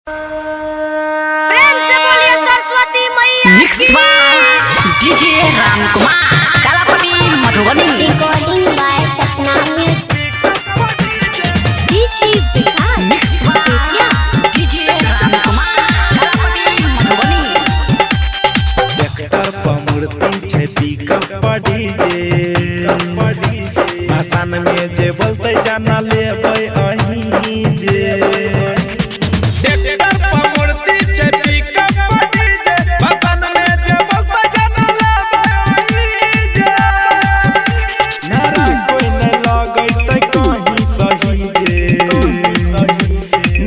प्रेम से बोलिए सरस्वती मैया मिक्स की। By DJ Ram Kumar, Kalapatti, Madhubani. Recording by Sapna Music. DJ Vikas mix by DJ Ram Kumar, Kalapatti, Madhubani. Tractor पर मूर्ति छै, pickup पर DJ. भाषण में जे बोलते जाना लेबै अहीं जे। ट्रैक्टर पर मूर्ति छै, पिकअप पर डीजे। भाषण में जे बोलते जाना लेबै अहीं जे। नारा कोई नै लगैतै कहीं सही जे।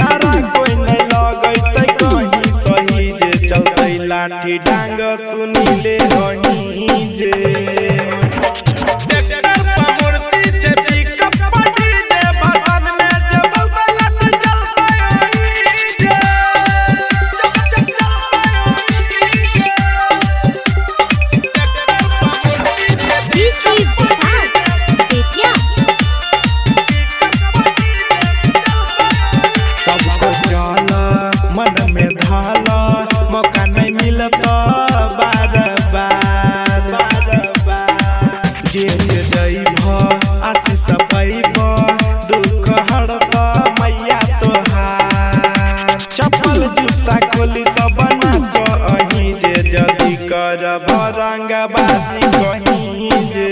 नारा कोई नै लगैतै कहीं सही जे। चलतै लाठी डांग सुनिले अहीं जे। ट्रैक्टर पर मूर्ति छै, पिकअप पर डीजे। भाषण में जे बोलतै लाठी चलतै अहीं जे। डीजे विकास बेतिया। सबको चल मन में धाल, मौका नहीं मिलता बार बार। जे जे जैब आशीष पैब, दुख हरत मैया तोहार। चप्पल जूता खोली सब नाच अहीं जे। जदि करब रंगबाजी कहीं जे।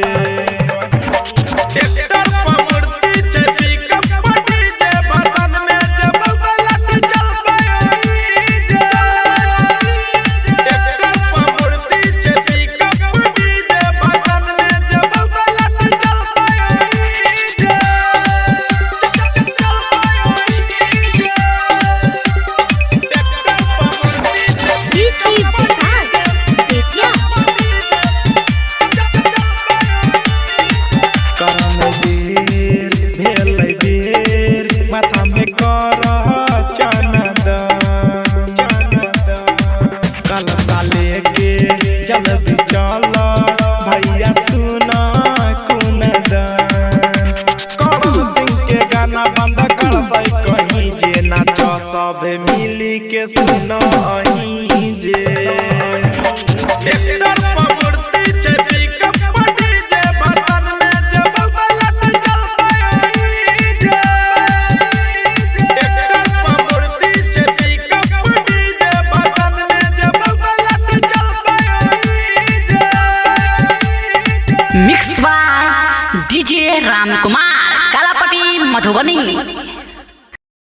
ट्रैक्टर पर मूर्ति छै, पिकअप पर डीजे। भाषण में जे बोलतै लाठी चलतै अहीं जे। ट्रैक्टर पर मूर्ति छै, पिकअप पर डीजे। भाषण में जे बोलतै लाठी चलतै अहीं जे। डीजे विकास बेतिया। करम बेर भेलै बेर, माथा में कर चनदन। कलशा लेके जल्दी चल भैया, सुन कुनदन। करण सिंह के गाना बंद कर दै कहीं जे। नाच सब मिली के सुन अहीं जे। ट्रैक्टर पर